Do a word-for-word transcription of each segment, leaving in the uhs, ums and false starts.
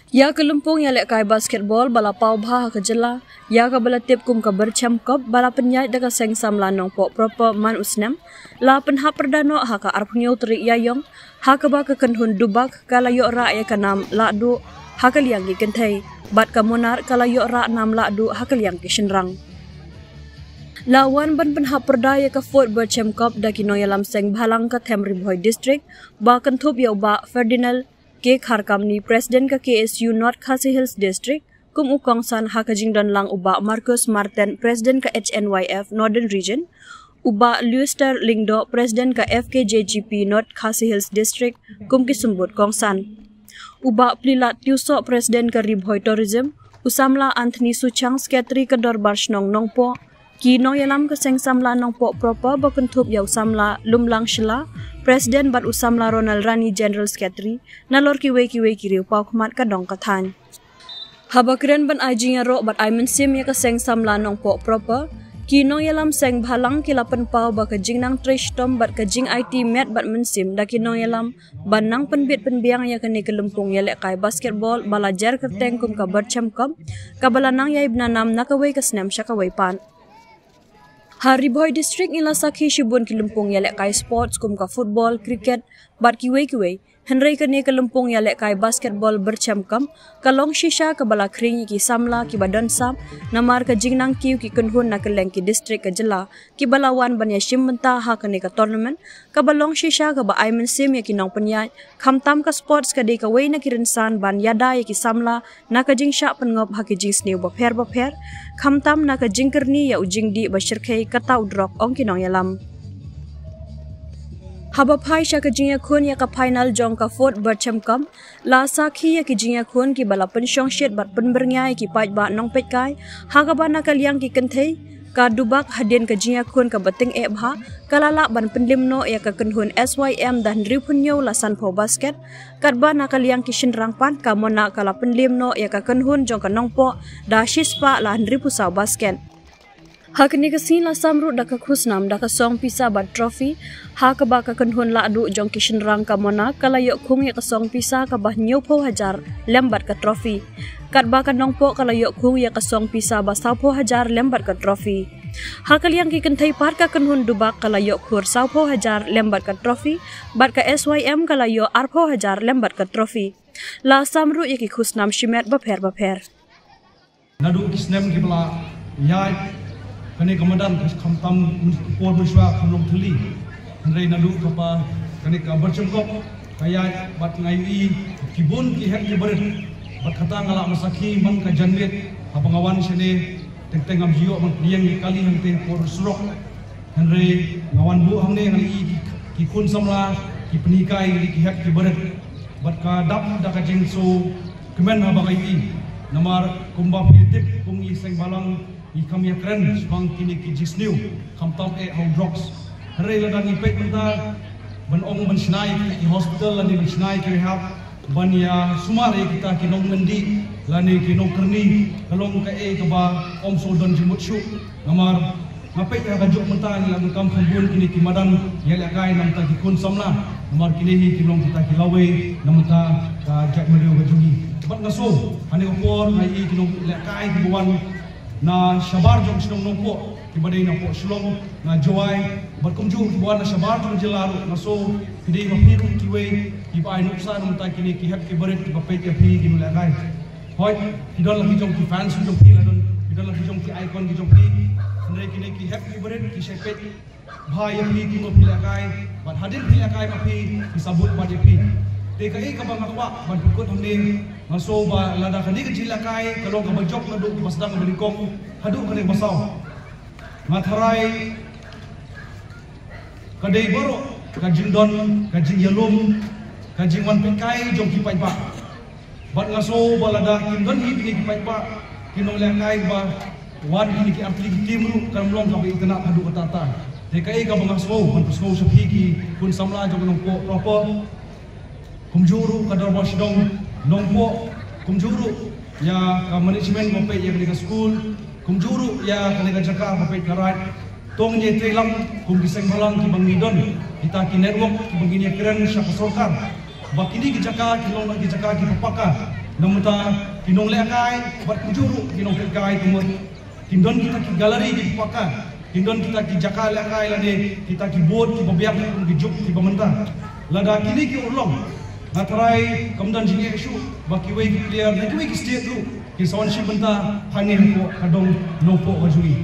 Ïa ka lympung ïalehkai basketball ba la paw bha ha ka jylla, ïa kaba la tip kum ka Byrchem Cup ba la pynïaid da ka Seng Samla Nongpoh Proper man u snem, la pynhap pyrda noh ha ka arphew tarik Ïaïong, ha kaba ka kynhun Dubak ka la ïoh rah ïa ka nam lahduh ha ka liang ki kynthei, bad ka Monarch ka la ïoh rah nam lahduh ha ka liang ki shynrang. La wan ban pynhap pyrda ïa ka Fourth Byrchem Cup da ki nongïalam seng bhalang ka Them Ri Bhoi District, ba kynthup ïa u Bah Ferdinand K Kharkamni, President ka K S U North Khasi Hills District, kum u kongsan ha ka jingdon lang u Bah Marcus Martin, President ka H N Y F Northern Region, u Bah Leuster Lyngdoh, President ka F K J G P North Khasi Hills District, kum ki symbud kongsan. U Bah Plilat Tiewsoh, President ka Ri Bhoi Tourism, u Samla Anthony Suchang, Secretary ka Dorbar Shnong Nongpoh, ki nongïalam ka Seng Samla Nongpoh Proper ba kynthup ïa u Samla Lumlang Shylla, President, bad u Samla Ronald Rani, General Secretary, nalor kiwei kiwei ki riewpawkhmat ka dong ka thaiñ. Haba kren ban ai jingïaroh bad ai mynsiem ïa ka Seng Samla Nongpoh Proper, ki nongïalam seng bhalang ki la pynpaw ba ka jingnang trei shitom bad ka jingaiti met bad mynsiem da ki nongïalam ban nang pynbit pynbiang ïa kane ka lympung ïalehkai basketball ba la jer kyrteng kum ka Byrchem Cup, kaba la nang ïaibna nam na kawei ka snem sha kawei pat. Ha Ri Bhoi District ngi la sakhi shibun ki lympung ïalehkai sports kum ka football, cricket, bad kiwei kiwei. Hynrei kane ka lympung ïalehkai basketball Byrchem Cup ka long shisha kaba la khring ïa ki samla kiba don sap, namar ka jingnang kiew ki kynhun na kylleng ki district ka jylla kiba la wan ban ïashim bynta ha kane ka tournament, kaba long shisha kaba ai mynsiem ïa ki nongpynïaid, khamtam ka sports ka dei kawei na ki rynsan ban ïada ïa ki samla na ka jingshah pynngop ha ki jingsniew bapher bapher, khamtam na ka jingkyrni ïa u jingdih ba shyrkhei kata u drok, ong ki nongïalam. Haba phai sha ka jingïakhun ïa ka final jong ka Fourth Byrchem Cup, la sakhi ïa ki jingïakhun kiba la pynshongshit bad pynbyrngia ïa ki paidbah nongpeitkai, ha kaba na ka liang ki kynthei ka Dubak, hadien ka jingïakhun kaba tyngeh bha, ka la lah ban pynliem noh ïa ka kynhun S Y M da hynriewphew hynñiew la sanphew basket, katba na ka liang ki shynrang pat ka Monarch ka la pynliem noh ïa ka kynhun jong ka Nongpoh da shispah la hynriewphew saw basket. Ha kane ka sngi la sam ruh da ka khusnam da ka song pisa bad trophy, ha kaba ka kynhun lahduh jong ki shynrang ka Monarch ka la ïoh khung ïa ka song pisa kaba hynñiewphew hajar lem bad ka trophy. Katba ka Nongpoh ka la ïoh khung ïa ka song pisa ba sawphew hajar lem bad ka trophy. Ha ka liang ki kynthei pat ka kynhun Dubak ka la ïoh khur sawphew hajar lem bad ka trophy, bad ka S Y M ka la ïoh arphew hajar lem bad ka trophy. La sam ruh ïa ki khusnam shimet bapher bapher. Naduh ki snem kiba la ïaid kane ka madan, khamtam por mynshuwa kam long thylli. Hynrei naduh kaba kane ka Byrchem Cup ka ïaid bad nga ïohi ki bun ki heh ki barit, bad kata nga lah ban sakhi man ka janmiet haba nga wan shane. Teng teng ngam ju ïoh ban pdiang ïa kali hangtei por surok. Hynrei nga wan buh hangne nga ïohi ki, ki khun samla ki pynhikai ïa ki heh ki barit. Bad ka dap da ka jingsngewkmen haba nga ïohi. Namar kumba phi tip, kum ngi seng bhalang ngi kam ïakren shaphang kine ki jingsniew, khamtam eh ha u drugs. Hynrei lada ngi peit mynta ban ong ban shna ïa ki hospital lane ban shna ïa ki rehab, ban ïasumar ïa kita ki nongmyndih lane ki nongkyrni, ka long kaei kaba ym shu don jingmut shuh. Namar nga peit ha kajuh mynta ngi la donkam kham bun kine ki madan ïalehkai na bynta ki khun samla. Namar kine hi ki long kita ki lawei na bynta ka jaitbynriew ka jong ngi. Bad nga sngew ha kane ka por nga ïohi ki nonglehkai kiba wan na shabar jong shnong Nongpoh, kiba dei na Pohshillong, na Jowai, bad kumjuh kiba wan na shabar jong jylla ruh. Nga sngew ki dei ma phi ruh kiwei kiba ai nuksa na bynta kine ki heh ki barit kiba peit ïa phi ki nonglehkai. Hooid, ki don la ki jong ki fans ki jong phi, la don, ki don la ki jong ki icon ki jong phi. Hynrei kine ki heh ki barit ki shait peit bha ïa phi kumno phi lehkai, bad hadien phi lehkai ma phi, phi sa bud pat ïa phi. Te kaei kaba nga kwah ban pynkut hangne, nga sngew ba lada kane ka jinglehkai ka long kaba jop naduh kaba sdang kaba nyngkong haduh kane kaba saw. Nga tharai ka dei baroh ka jingdon, ka jingïalum, ka jingwan peitkai jong ki paidbah. Bad nga sngew ba lada kim don hi kine ki paidbah, ki nonglehkai ba wan kine ki artylli ki team ruh, kan ym long kaba itynnad haduh katta katta. Te kaei kaba nga sngew ban pynsngew sha phi ki khun samla jong ka Nongpoh proper, kumjuh ruh ka Dorbar Shnong Nongpoh, kumjuh ruh ïa ka management ba peit ïa kane ka skul, kumjuh ruh ïa kane ka jaka ba peit ka raid. To ngin ïatrei lang kum ki seng bhalang kiba ngi don kita ki network kiba ngin ïakren sha ka sorkar ba kine ki jaka ki long ki jaka kiba paka. Namar ki nonglehkai bad kumjuh ruh ki nongpeitkai, kumno kin don kita ki gallery ki paka, kin don kita ki jaka lehkai lane kita ki board kiba biang kum ki juk kiba mynta. Lada kine ki urlong, nga tharai kam don jingeh shuh ba kiwei ki player na kiwei ki state ruh kin sa wan shim bynta hangne hapoh ka dong Nongpoh ka jong ngi.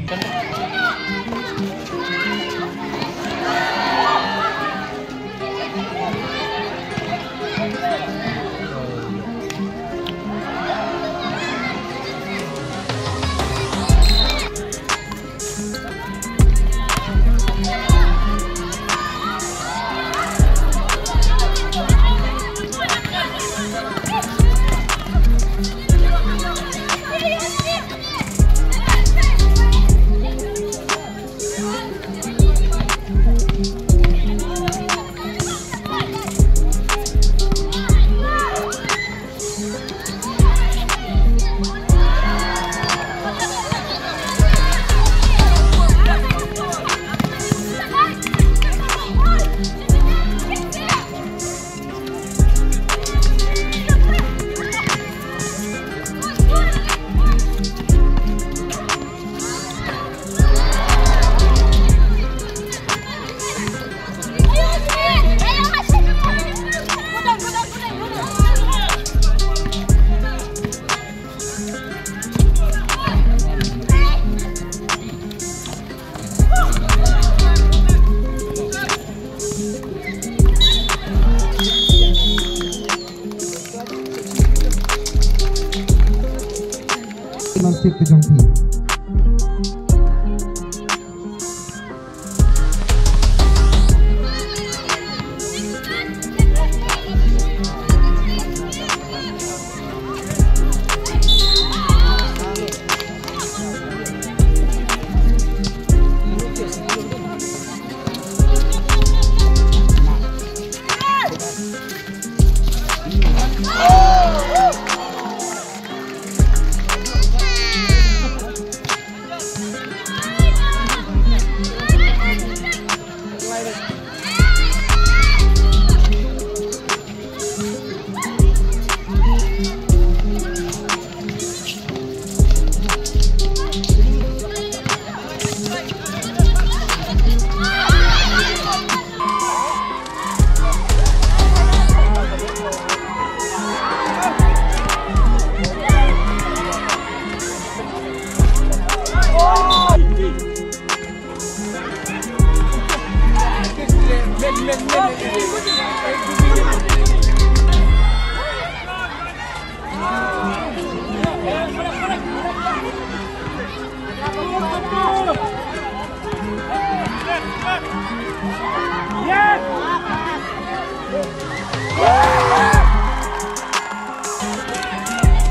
Masjid Kejong Pi.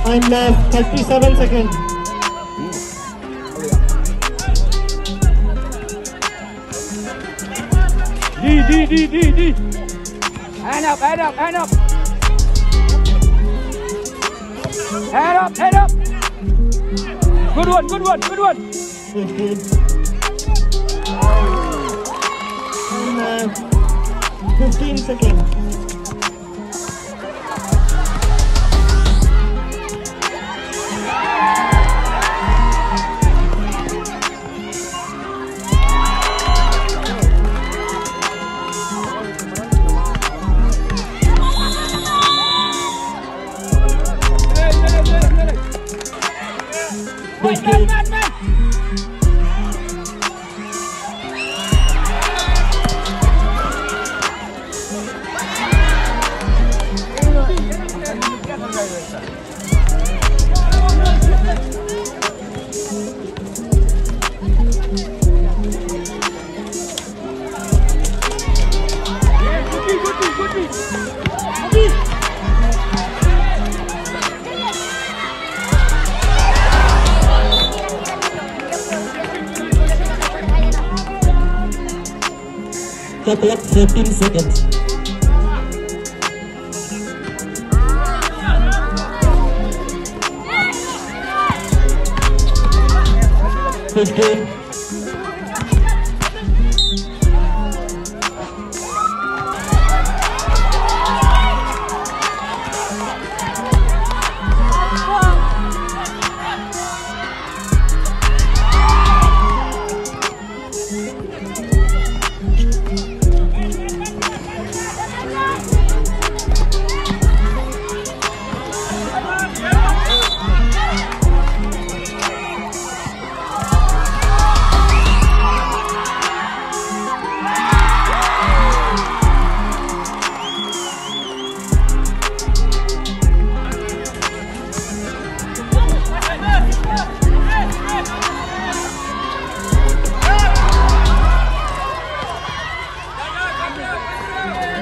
And, uh, thirty-seven seconds. D, D, D, D, D. Hand up, hand up, hand up. Hand up, hand up. Good one, good one, good one. And, uh, fifteen seconds. The clock, thirteen seconds. Fifteen.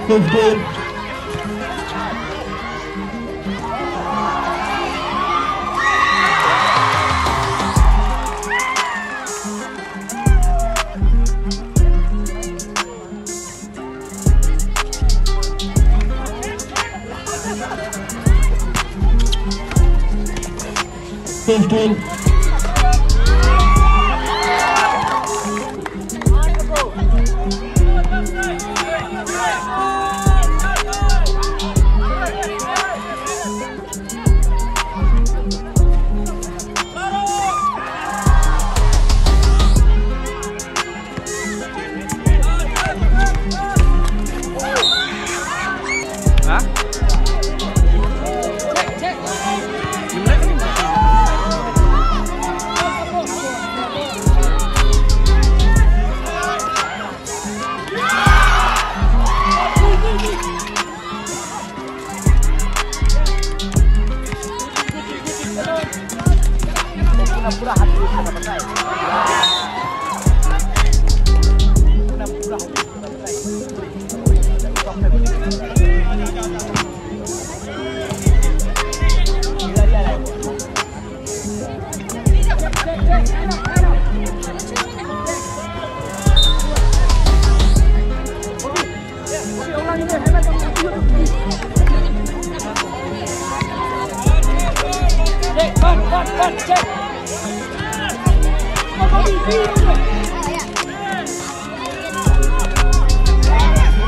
Fifteen. Fifteen.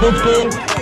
Fifteen.